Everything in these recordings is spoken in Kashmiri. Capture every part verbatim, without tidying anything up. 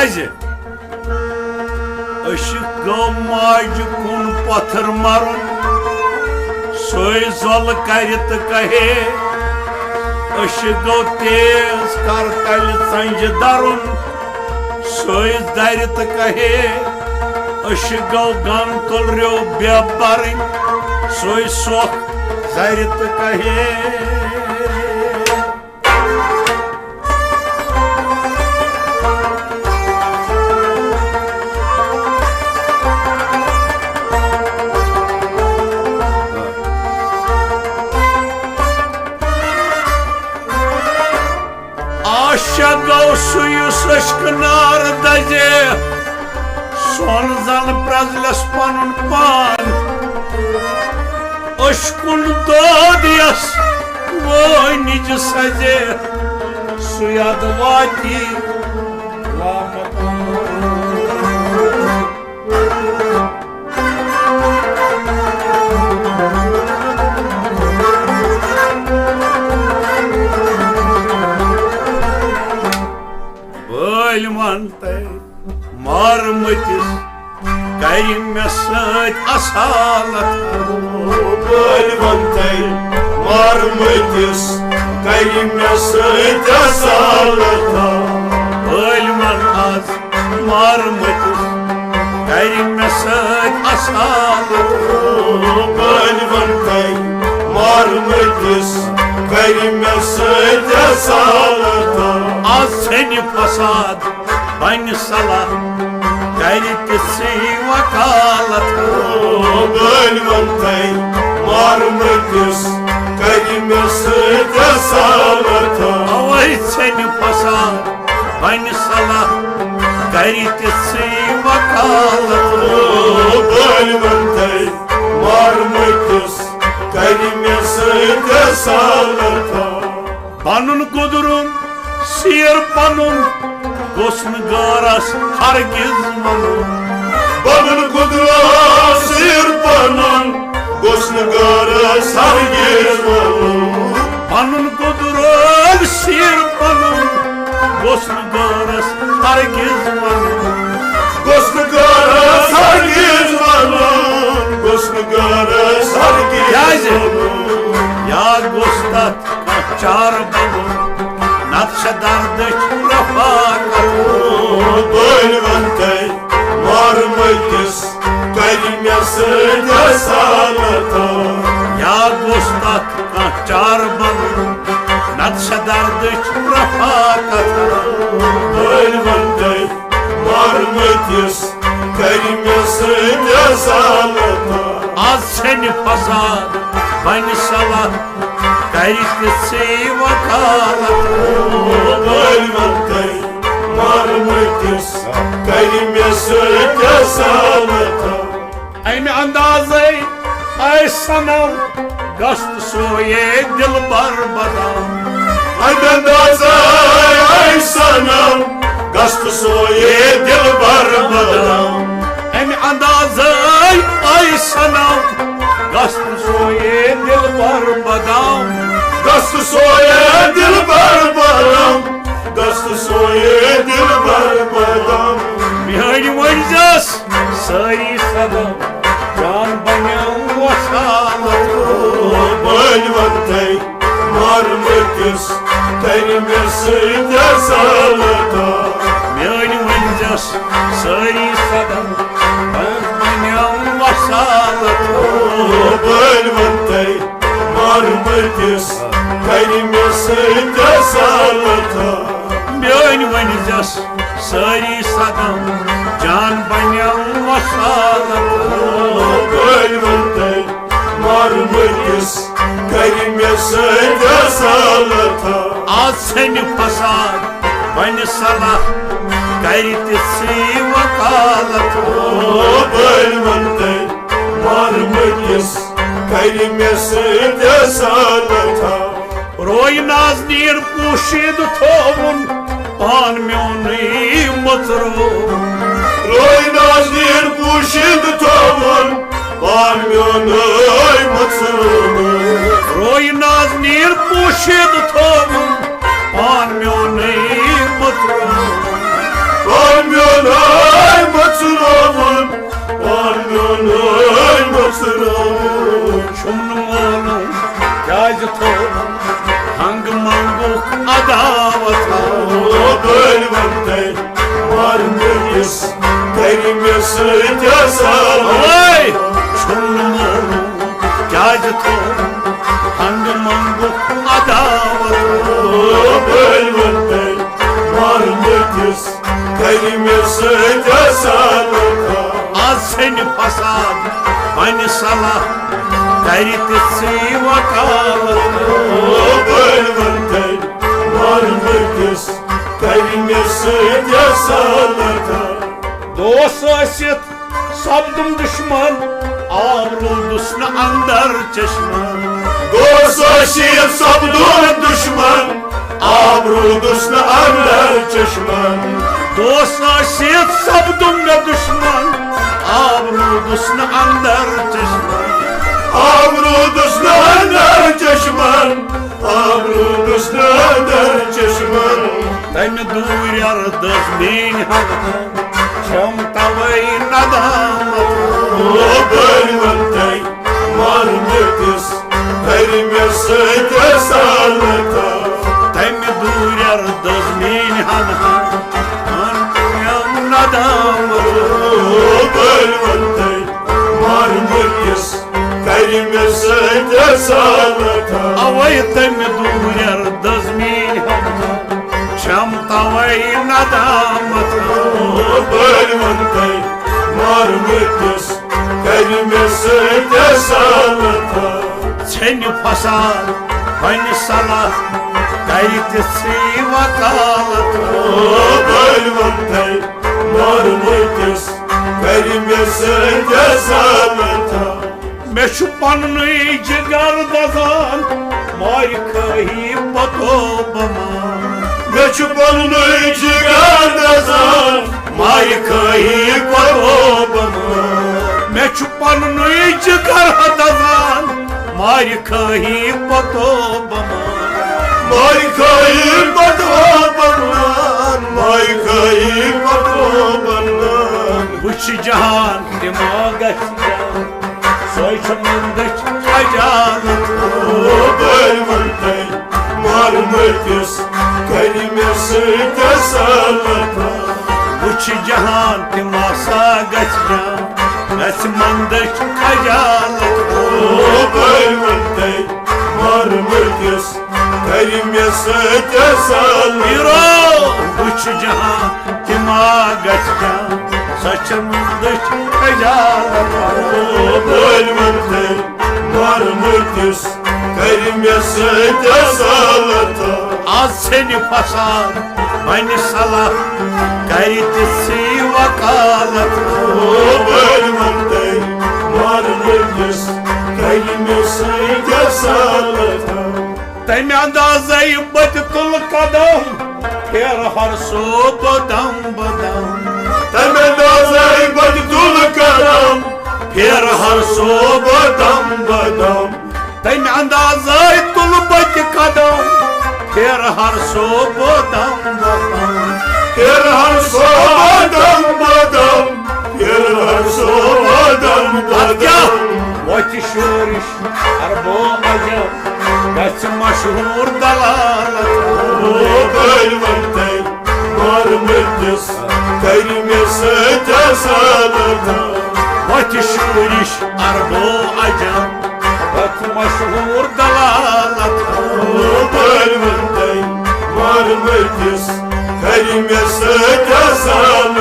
کیازِ؟ عشق گوٚو ماجہِ کُن پتھر مرُن، سُے زۄلہٕ کرِ تہٕ کہے۔ عشق گوٚو تیز کر تلہِ ژنجہِ درُن، سُے درِ تہٕ کہے۔ عشق گوٚو گن تُلریو بے برٕنۍ، سُے سۄکھ زرِ تہٕ کہے۔ عاشق گوٚو سُہ یُس عشقہٕ نار دزے، سۄن زن پرٛزلس پنُن پان۔ عشقُن دود یس وٲنِج سزے، سُے اد واتی لامکان۔ بٲلۍ ون تہٕ مارمٔتِس کرِ مےٚ سۭتۍ اصالت۔ بٲلۍ ون تہٕ مارمٔتِس کرِ مےٚ سۭتۍ اصالت۔ بٲلۍ ون از مارمٔتِس کرِ مےٚ سۭتۍ اصالت۔ بٲلۍ ون تہٕ مارمٔتِس کرِ مےٚ سۭتۍ اصالت۔ از ژھیٚنہِ فساد بنہِ صلاح، کرِ تِژھٕے وکالت۔ بٲلۍ ون تہٕ مارمٔتِس کرِ مےٚ سۭتۍ اصالت۔ اوے ژھیٚنہِ فساد بنہِ صلاح، کرِ تِژھٕے وکالت۔ بٲلۍ ون تہٕ مارمٔتِس کرِ مےٚ سۭتۍ اصالت۔ پنُن گُدرُن سیر پنُن گوٚژھ نہٕ غٲرس ہرگز ونُن۔ پنُن گُدرُن سیر پنُن گوٚژھ نہٕ غٲرس ہرگز ونُن۔ پنُن گُدرُن سیر پنُن گوٚژھ نہٕ غٲرس ہرگز ونُن۔ گوٚژھ نہٕ غٲرس ہرگز ونُن۔ گوٚژھ نہٕ غٲرس ہرگز کیازِ؟ ونُن۔ یا گوٚژھ تتھ کانٛہہ چارٕ بنُن، نتہٕ چھےٚ دردٕچ رفاقت۔ بٲلۍ ون تہٕ مارمٔتِس کرِ مےٚ سۭتۍ اصالت۔ یا گوٚژھ تتھ کانٛہہ چارٕ بنُن، نتہٕ چھےٚ دردٕچ رفاقت۔ بٲلۍ ون تہٕ مارمٔتِس کرِ مےٚ سۭتۍ اصالت۔ از ژھیٚنہِ فساد بنہِ صلاح، کرِ تِژھٕے وکالت۔ بٲلۍ ون تہٕ مارمٔتِس کرِ مےٚ سۭتۍ اصالت۔ امہِ اندازے آے صنم گژھ تہٕ سویے دلبر بدم۔ امہِ اندازے آے صنم گژھ تہٕ سویے دلبر بدم۔ امہِ اندازے آے صنم گژھ تہٕ سویے دلبر بدم۔ گژھ تہٕ سویے دلبر بدم۔ گژھ تہٕ سویے دلبر بدم۔ میٲنۍ ؤنۍ زٮ۪س سٲری صدم، جان بنیو وسالت۔ بٲلۍ ون تہٕ مارمٔتِس کرِ مےٚ سۭتۍ اصالت۔ میٲنۍ ؤنۍ زٮ۪س سٲری صدم، جان بنیو وسالت۔ بٲلۍ ون تہٕ مارمٔتِس کرِ مےٚ سۭتۍ اصالت۔ میٲنۍ ؤنۍ زٮ۪س سٲری صدم، جان بنیو وسالت۔ بٲلۍ ون تہٕ مارمٔتِس کرِ مےٚ سۭتۍ اصالت۔ از ژھیٚنہِ فساد بنہِ صلاح، کرِ تِژھٕے وکالت۔ بٲلۍ ون تہٕ مارمٔتِس کرِ مےٚ سۭتۍ اصالت۔ روے نازنیٖن پوٗشیٖدٕ تھووُن، پان میونُے مٔژرووُن۔ روے نازنیٖن پوٗشیٖدٕ تھووُن، پان میونُے مٔژرووُن۔ روے نازنیٖن پوٗشیٖدٕ تھووُن، پان میونُے مٔژرووُن۔ پان چھُم نہٕ معلوم کیٛازِ تھوٚو ہنٛگہٕ منٛگُک عداوت۔ او بٔلۍ وَن تَے، مارمہٕ کِس کَرِ مےٚ سۭتۍ اصل۔ اوے! چھُم نہٕ معلوم کیٛازِ تھوٚو ہنٛگہٕ منٛگُک عداوت۔ او بٔلۍ وَن تَے، مارمہٕ کِس کَرِ مےٚ سۭتۍ اصل۔ آز ژھیٚنہِ فساد، بنہِ صلاح، کَرِ تِژھٕے وکالت۔ او بٔلۍ وَن تَے، مارمہٕ کِس کَرِ مےٚ سۭتۍ اصل۔ دوس ٲسِتھ سپدُم دُشمن، آب روٗدُس نہٕ اندر چشمن۔ دوس ٲسِتھ سپدُم دُشمن، آب روٗدُس نہٕ اندر چشمن۔ دوس ٲسِتھ سپدُم مےٚ دُشمن، آب روٗدُس نہٕ اندر چشمن۔ آب روٗدُس نہٕ اندر چشمن، آب روٗدُس نہٕ اندر چشمن۔ تَمہِ دوٗرٮ۪ر دٔز میٛٲنۍ ہنا، چھَم تَوَے ندامت۔ او بٔلۍ وَن تَے، مارمہٕ کِس کَرِ مےٚ سۭتۍ اصل۔ تَمہِ دوٗرٮ۪ر دٔز میٛٲنۍ ہنا، چھَم ندامت۔ او بٔلۍ وَن تَے، مارمہٕ کِس کَرِ مےٚ سۭتۍ اصل۔ اوے تَمہِ دوٗرٮ۪ر دٔز میٛٲنۍ ہنا، چھَم تَوَے ندامت۔ او بٔلۍ وَن تَے، مارمہٕ کِس کَرِ مےٚ سۭتۍ اصل۔ ژھیٚنہِ فساد، بنہِ صلاح، کَرِ تِژھٕے وکالت۔ او بٔلۍ وَن تَے، مارمہٕ کِس کَرِ مےٚ سۭتۍ اصل۔ مےٚ چھُ پننُے جگر دزان، مارِ کھٲہی پتو بمان۔ مےٚ چھُ پننُے جگر دزان، مارِ کھٲہی پتو بمان۔ مےٚ چھُ پننُے جگر دزان، مارِ کھٲہی پتو بمان۔ مارِ کھٲہی پتو بمان، مارِ کھٲہی پتو بمان۔ وٕچھ جہان تہِ ما گژھِ جان، سۄے چھےٚ مندٕچ خجالت۔ او بٔلۍ وَن تَے، مارمہٕ کِس کَرِ مےٚ سۭتۍ اصل۔ وٕچھ جہان تہِ ما سا گژھِ جان، گژھِ مندٕچ خجالت۔ او بٔلۍ وَن تَے، مارمہٕ کِس کَرِ مےٚ سۭتۍ اصل۔ ہیرو، وٕچھ جہان تہِ ما گژھِ جان، سۄ چھےٚ مندٕچ خجالت۔ او بٔلۍ وَن تَے، مارمہٕ کِس کَرِ مےٚ سۭتۍ اصل۔ آز ژھیٚنہِ فساد، بنہِ صلاح، کَرِ تِژھٕے وکالت۔ او بٔلۍ وَن تَے، مارمہٕ کِس کَرِ مےٚ سۭتۍ اصل۔ تَمہِ اندازَے بہٕ تہِ تُلہٕ قدم، پھیرٕ ہر صوبہٕ دم بدم۔ تَمہِ اندازَے بہٕ تہِ تُلہٕ قدم، پھیرٕ ہر صوبہٕ دم بدم۔ تَمہِ اندازَے تُلہٕ بہٕ تہِ قدم، پھیرٕ ہر صوبہٕ دم بدم۔ پھیرٕ ہر صوبہٕ دم بدم، پھیرٕ ہر صوبہٕ دم بدم۔ اَدٕ کیٛاہ؟ وۄتھِ شورِش، عربو عجم، گژھِ مشہوٗر دلالت۔ او بٔلۍ وَن تَے، مارمہٕ کِس کَرِ مےٚ سۭتۍ اصل۔ وۄتھِ شورِش، عربو عجم، وۄتھِ مشہوٗر دلالت۔ او بٔلۍ وَن تَے، مارمہٕ کِس کَرِ مےٚ سۭتۍ اصل۔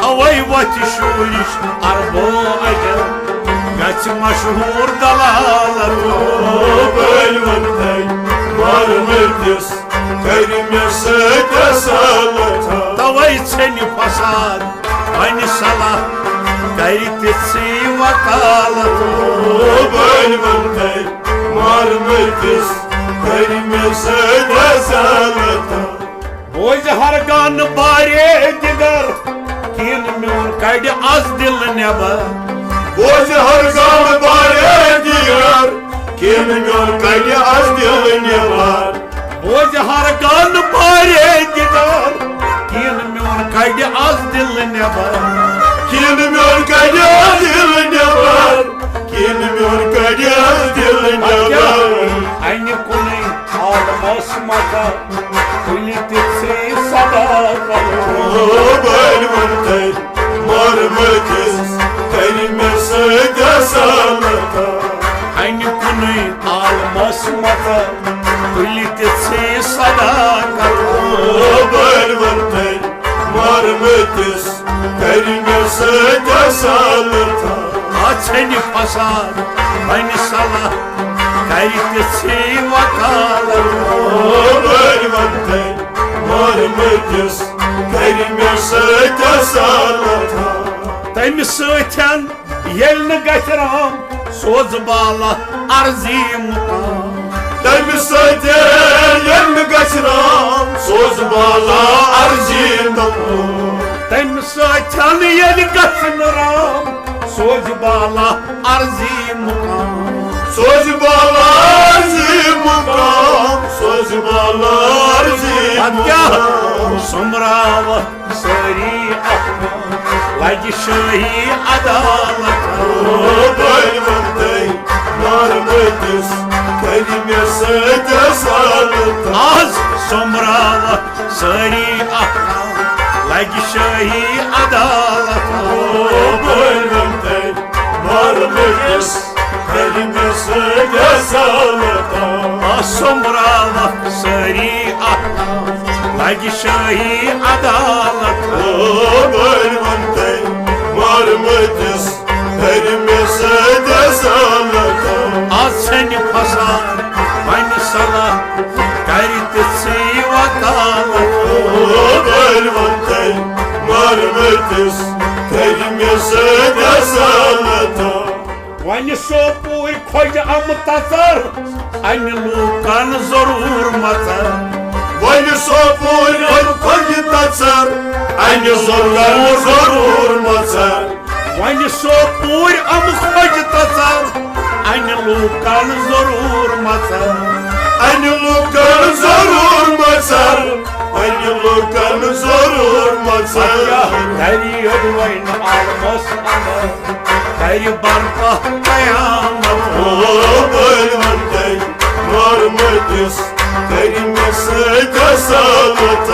اوے وۄتھِ شورِش، عربو عجم، گژھِ مشہوٗر دلالت۔ او بٔلۍ وَن تَے، مارمہٕ کِس کَرِ مےٚ سۭتۍ اصل۔ تَوَے ژھیٚنہِ فساد، بنہِ صلاح، کَرِ تِژھٕے وکالت۔ او بٔلۍ وَن تَے، مارمہٕ کِس کَرِ مےٚ سۭتۍ اصل۔ بوزِ ہر گانہٕ بارے دِگر، کِن میون کڑِ از دِل نٮ۪بر۔ بوزِ ہر گانہٕ بارے دِگر، کِن میون کڑِ از دِل نٮ۪بر۔ بوزِ ہر گانہٕ بارے دِگر، کِن میون کڑِ از دِل نٮ۪بر۔ کِن میون کڑِ از دِل نٮ۪بر۔ کِن میون کڑِ از تُلہِ تِژھٕے صداقت۔ او بٔلۍ وَن تٔمۍ مارمٔتِس، کَرِ مےٚ سۭتۍ اصالت۔ اَنہِ کُنُے عالمس مَژَر، تُلہِ تِژھٕے صداقت۔ او بٔلۍ وَن تٔمۍ مارمٔتِس، کَرِ مےٚ سۭتۍ اصالت۔ آ ژھیٚنہِ فساد، بَنہِ صلاح، کَرِ تِژھٕے وکالت۔ او بٔلۍ وَن تٔمۍ مارمٔتِس، کَرِ مےٚ سۭتۍ اصالت۔ تٔمِس سۭتۍ ییٚلہِ نہٕ گژھِ رام، سوز بالا عرضی مقام۔ تٔمِس سۭتۍ ییٚلہِ نہٕ گژھِ رام، سوز بالا عرضی مقام۔ تٔمِس سۭتۍ ییٚلہِ گژھِ نہٕ رام، سوز بالا عرضی مقام۔ سوز بالا عرضی مقام، سوز بالا عرضی اَدٕ کیٛاہ؟ مقام۔ سوٚمبراوَکھ سٲری احکام، لگہِ شٲہی عدالت۔ او بٔلۍ وَن تٔمۍ مارمٔتِس، کَرِ مےٚ سۭتۍ اصالت۔ آز سوٚمبراوَکھ سٲری احکام، لگہِ شٲہی عدالت۔ او بٔلۍ وَن تٔمۍ مارمٔتِس، کَرِ مےٚ سۭتۍ اصالت۔ آ سوٚمبراوَکھ سٲری احکام، لگہِ شٲہی عدالت۔ او بٔلۍ وَن تٔمۍ مارمٔتِس، کَرِ مےٚ سۭتۍ اصالت۔ آ ژھیٚنہِ فساد، بَنہِ صلاح، کَرِ تِژھٕے وکالت۔ او بٔلۍ وَن تٔمۍ مارمٔتِس، کَرِ مےٚ سۭتۍ اصالت۔ وۄنہِ سوپورۍ کھوجہِ اَمہٕ تَژَر، اَنہِ لوٗکَن ضروٗر مَژَر۔ وۄنہِ سوپورۍ اَمہٕ کھوجہِ تَژَر، اَنہِ لوٗکَن ضروٗر مَژَر۔ وۄنہِ سوپورۍ اَمہٕ کھوجہِ تَژَر، اَنہِ لوٗکَن ضروٗر مَژَر۔ اَنہِ لوٗکَن ضروٗر مَژَر، اَنہِ لوٗکَن ضروٗر مَژَر۔ کیٛاہ کَرِ یوٚدوَے نہٕ عالمَس اَندَر، کَرِ برپا قیامت۔ او بٔلۍ وَن تٔمۍ مارمٔتِس، کَرِ مےٚ سۭتۍ اصالت۔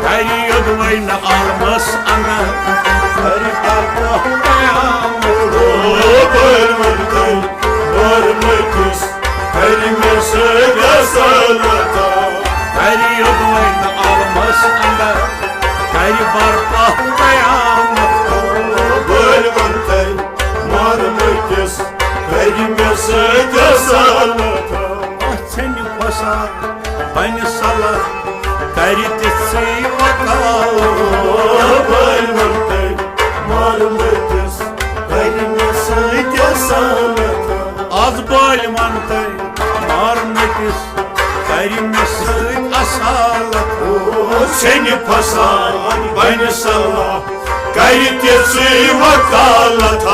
کَرِ یوٚدوَے نہٕ عالمَس اَندَر، کَرِ برپا قیامت۔ او بٔلۍ وَن تٔمۍ مارمٔتِس، کَرِ مےٚ سۭتۍ اصالت۔ کَرِ یوٚدوَے نہٕ عالمَس اَندَر، کَرِ برپا قیامت۔ او بٔلۍ وَن تٔمۍ مارمٔتِس، کَرِ مےٚ سۭتۍ اصالت۔ اَتھ ژھیٚنہِ فساد، بَنہِ صلاح، کَرِ تِژھٕے وکالت۔ او بٔلۍ وَن تٔمۍ مارمٔتِس، کَرِ مےٚ سۭتۍ اصالت۔ آز بٔلۍ وَن تٔمۍ مارمٔتِس، کَرِ مےٚ سۭتۍ اصالت۔ او ژھیٚنہِ فساد، بَنہِ صلاح، کَرِ تِژھٕے وکالت۔